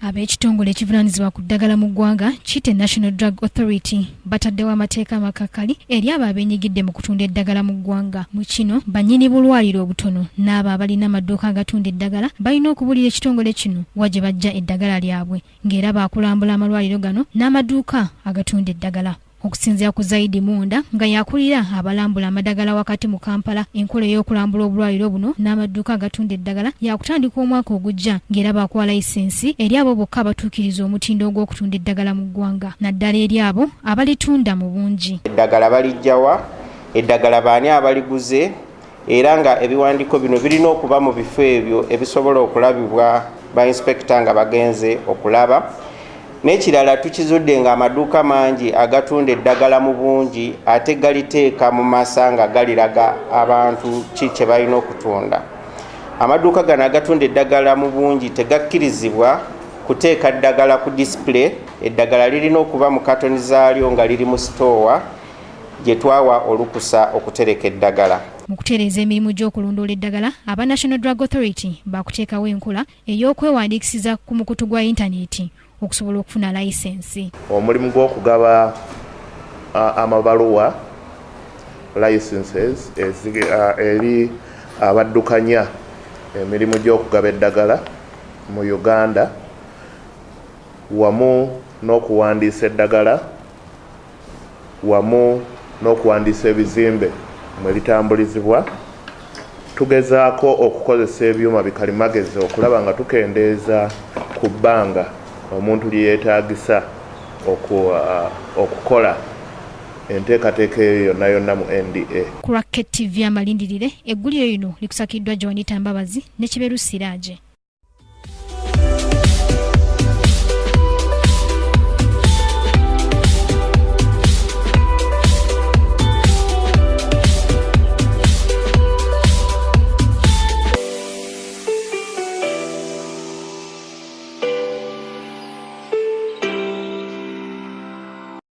Ab'ekitongole ekivunaanyizibwa ku ddagala mu ggwanga kiyite National Drug Authority bataddewo amateeka amakakali eri abo abeenyigidde mu kutunda eddagala mu ggwanga. Mu kino bannyini bulwaliro obutono n'abo abalina amaduuka agatunda eddagala balina okubuulira ekitongole kino wa gye baggya eddagala lyabwe ng'era baakulambula amalwaliro gano n'amaduuka agatunda eddagala. Okusinziira ku Zaidi Munda nga y'akulira abalambula amadagala wakati mu Kampala, enkola ey'okulambula obulwaliro buno n'amadduuka agatunda eddagala yaakutandika omwaka ogujja ng'era baakuwa layisinsi eri abo bokka abatuukiriza omutindo ogw'okutunda eddagala mu ggwanga naddala eri abo abalitunda mu bungi. Eddagala baliggya wa? Eddagala baani abaliguze? Era nga ebiwandiiko bino birina okuba mu bifo ebyo ebisobola okulabibwa ba inspector nga bagenze okulaba. N'ekirala tukizudde nga amaduuka mangi agatunda eddagala mu bungi ate galiteeka mu masa nga galiraga abantu ki kye balina okutunda. Amaduuka gano agatunda eddagala mu bungi tegakkirizibwa kuteeka ddagala ku display. Eddagala lirina okuba mu katoni zaalyo nga liri mu sitoowa gye twawa olukusa okutereka eddagala. Mu kutereeza emirimu gy'okulondoola eddagala, aba National Drug Authority baakuteekawo enkola ey'okwewandiikisiza ku mukutu gwa yintaneeti okusobola okufuna layisinsi. Omulimu gw'okugaba amabaluwa, licenses, eri abaddukanya emirimu gy'okugaba eddagala mu Uganda wamu n'okuwandiisa eddagala wamu n'okuwandiisa ebizimbe mwe litambulizibwa, tugezaako okukozesa ebyuma bikalimagezi okulaba nga tukendeeza ku bbanga omuntu lye yeetaagisa okukola enteekateeka eyo yonna yonna mu NDA. Ku lwa KTV Amalindirire, eggulire lino likusakiddwa Joanita Mbabazi ne Kiberu Siraje.